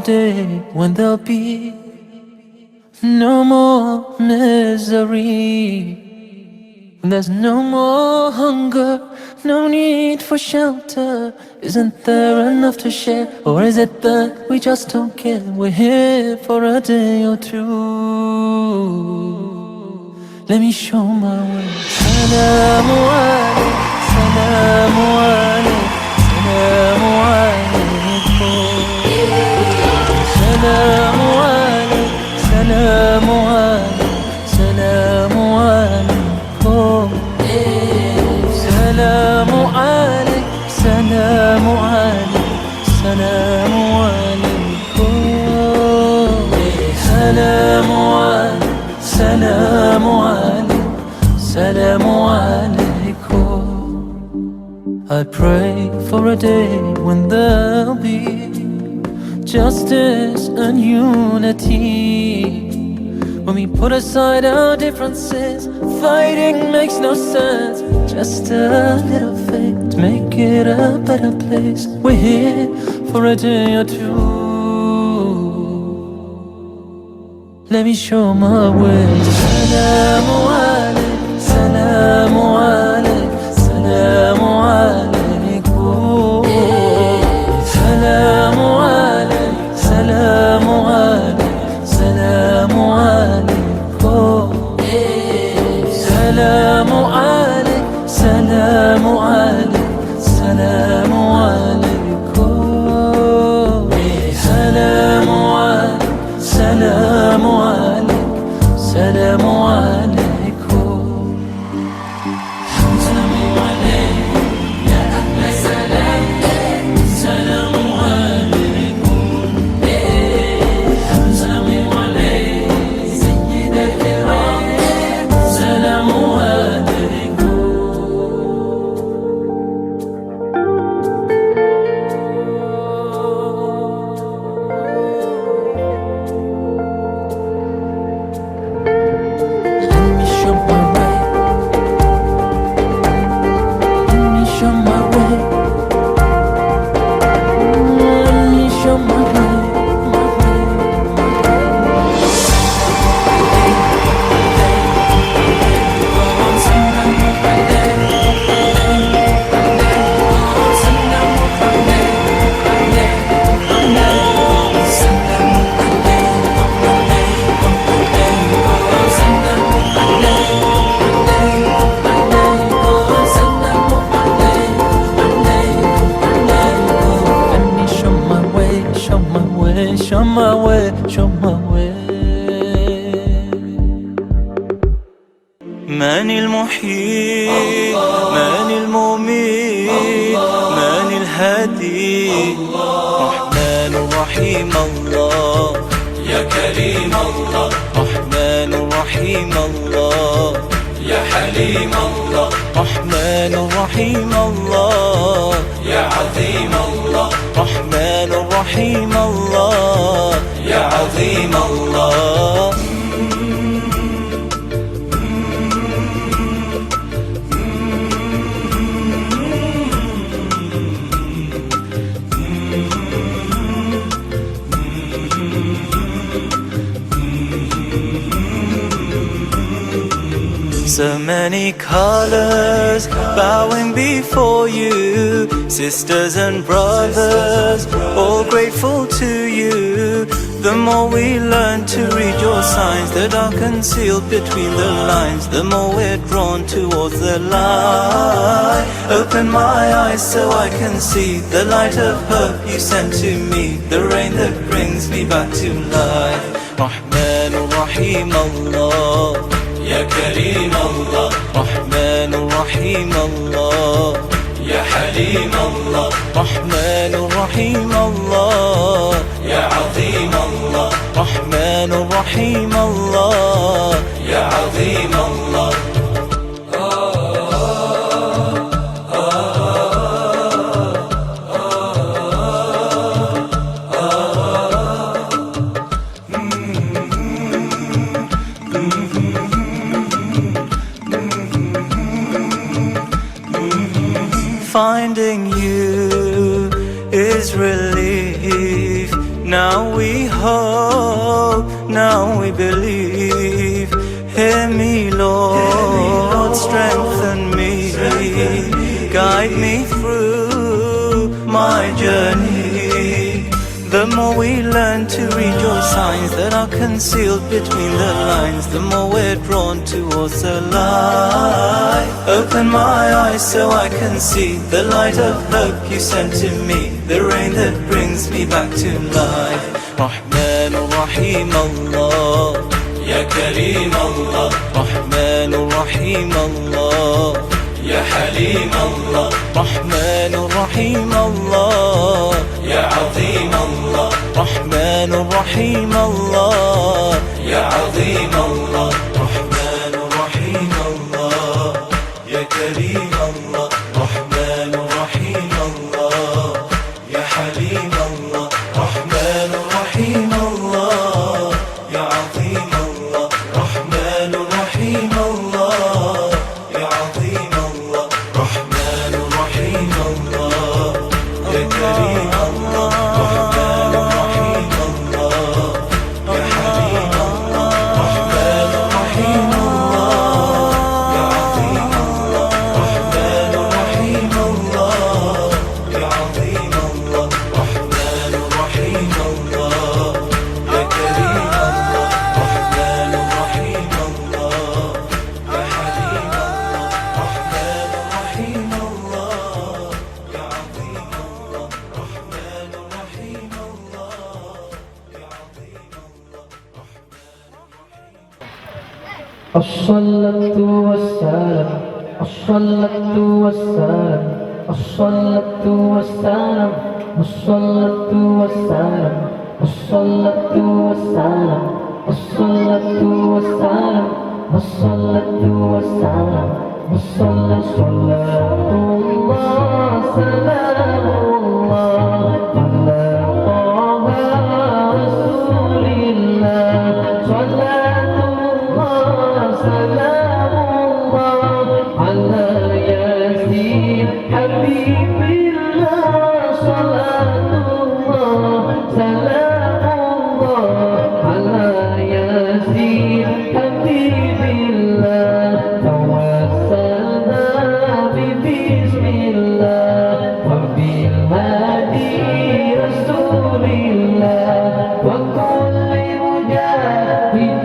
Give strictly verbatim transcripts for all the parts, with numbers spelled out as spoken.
Day when there'll be no more misery, when there's no more hunger, no need for shelter. Isn't there enough to share? Or is it that we just don't care? We're here for a day or two. Let me show my way. Salamu alaikum, salamu alaikum, salamu alaikum. Salamu alaikum, salamu alaikum, salamu alaikum. Salamu alaikum, salamu alaikum, salamu alaikum. Salamu alaikum, salamu alaikum, salamu alaikum. I pray for a day when there'll be justice and unity. When we put aside our differences, fighting makes no sense. Just a little faith, make it a better place. We're here for a day or two. Let me show my way. Salamu alaikum, salamu alaikum, salamu alaikum. Salamu alaikum, salamu alaikum, salamu alaikum. Salamu alaikum, salamu alaikum, salamu alaikum. Salamu alaikum. Salamu alaikum, salamu alaikum. Let me show my way, show my way, show my way, show my way. من المحيي؟ من المميت؟ من الهادي؟ رحمن رحيم الله. يا كريم الله. رحمن رحيم الله. يا حليم الله. رحمن رحيم الله. يا عظيم الله. رحمن رحيم الله. يا عظيم الله. So many colors bowing before you, sisters and brothers, all grateful to you. The more we learn to read your signs that are concealed between the lines, the more we're drawn towards the light. Open my eyes so I can see the light of hope you sent to me, the rain that brings me back to life. رحمن رحيم الله. يا كريم الله. رحمن رحيم الله. يا حليم الله. رحمن رحيم الله. يا عظيم الله. رحمن رحيم الله. يا عظيم الله. Finding you is relief. Now we hope, now we believe. Hear me, Lord, strengthen me, guide me through my journey. The more we learn to read your signs that are concealed between the lines, the more we're drawn towards the light. Open my eyes so I can see the light of hope you sent to me, the rain that brings me back to life. رحمن رحيم الله، يا كريم الله. رحمن رحيم الله، يا حليم الله. رحمن رحيم الله، يا عظيم الله. رحمن رحيم الله، يا عظيم الله. رحمن رحيم الله، يا كريم الله. رحمن رحيم الله، يا حليم الله. رحمن رحيم الله، يا عظيم الله. رحمن رحيم الله، يا عظيم الله. رحمن رحيم الله، يا كريم الله. رحمن رحيم الله، يا حليم الله. رحمن رحيم الله، يا عظيم الله. رحمن رحيم الله، يا عظيم الله. رحمن رحيم الله، يا كريم الله. رحمن رحيم الله، يا حليم الله. رحمن رحيم الله، يا عظيم الله. رحمن رحيم الله، يا عظيم الله. الصلاة والسلام، الصلاة والسلام، الصلاة والسلام، الصلاة والسلام، الصلاة والسلام، الصلاة والسلام، الصلاة والسلام، الصلاة، صلاة الله، سلام الله على طه رسول الله. صلاة الله، سلام الله على ياسين حبيب الله. صلاة الله، سلام الله على ياسين حبيب الله. توسلنا ببسم الله وبالهادي رسول الله وكل مجاهد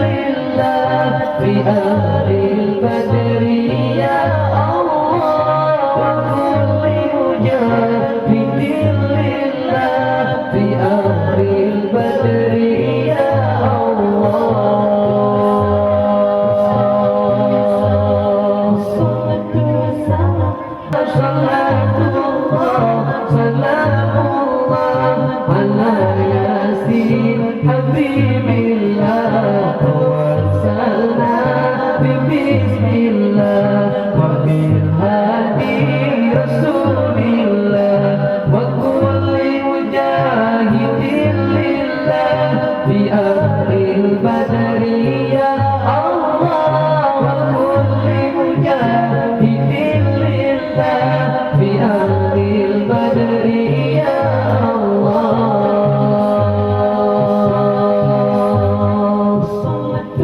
لله في أهل البدر يا الله، وكل مجاهد لله في أهل البدر يا الله. الصلاة والسلام صلاة الله، سلام الله على ياسين حبيب الله. توسلنا ببسم الله وبالهادي رسول الله وكل مجاهد لله في أهل البدر يا الله، وكل مجاهد لله في أهل البدر يا الله. الصلاة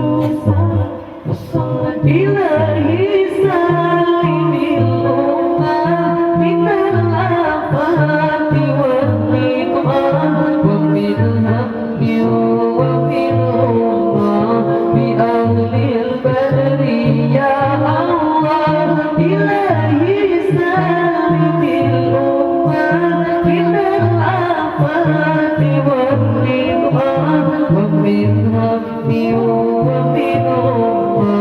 والسلام إلهي سلم الأمة من الآفات والنقمة ومن هم ومن غمة بأهل البدر يا الله. إلهي سلم الأمة من الآفات والنقمة ومن هم ومن غمة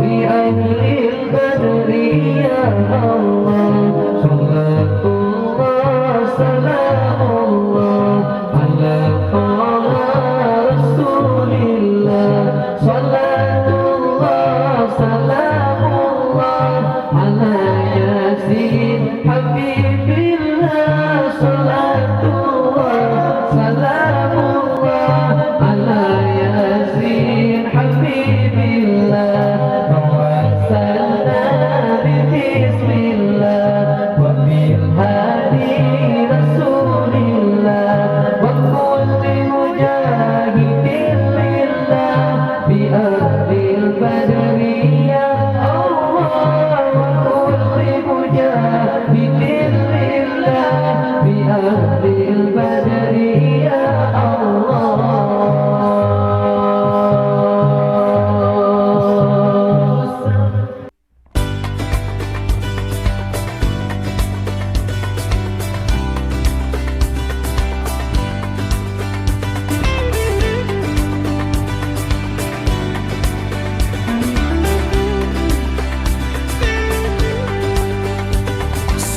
بأهل البدر يا الله. صلاة الله، سلام الله على طه رسول الله. صلاة الله، سلام الله على ياسين حبيب الله. صلاة الله، سلام الله على ياسين Ahlil badri ya Allah.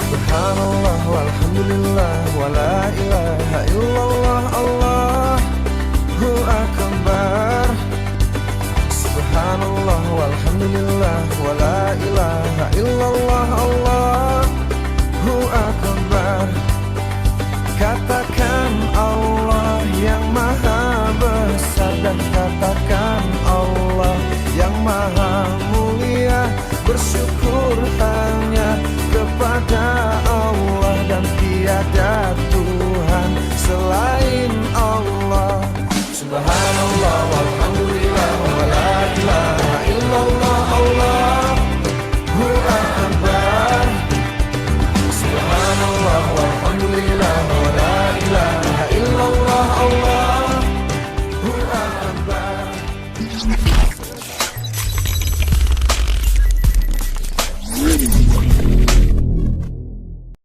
Subhanallah walhamdulillah wa la ilaha illallah, Allahu akbar. Subhanallah walhamdulillah wa la ilaha illallah, Allah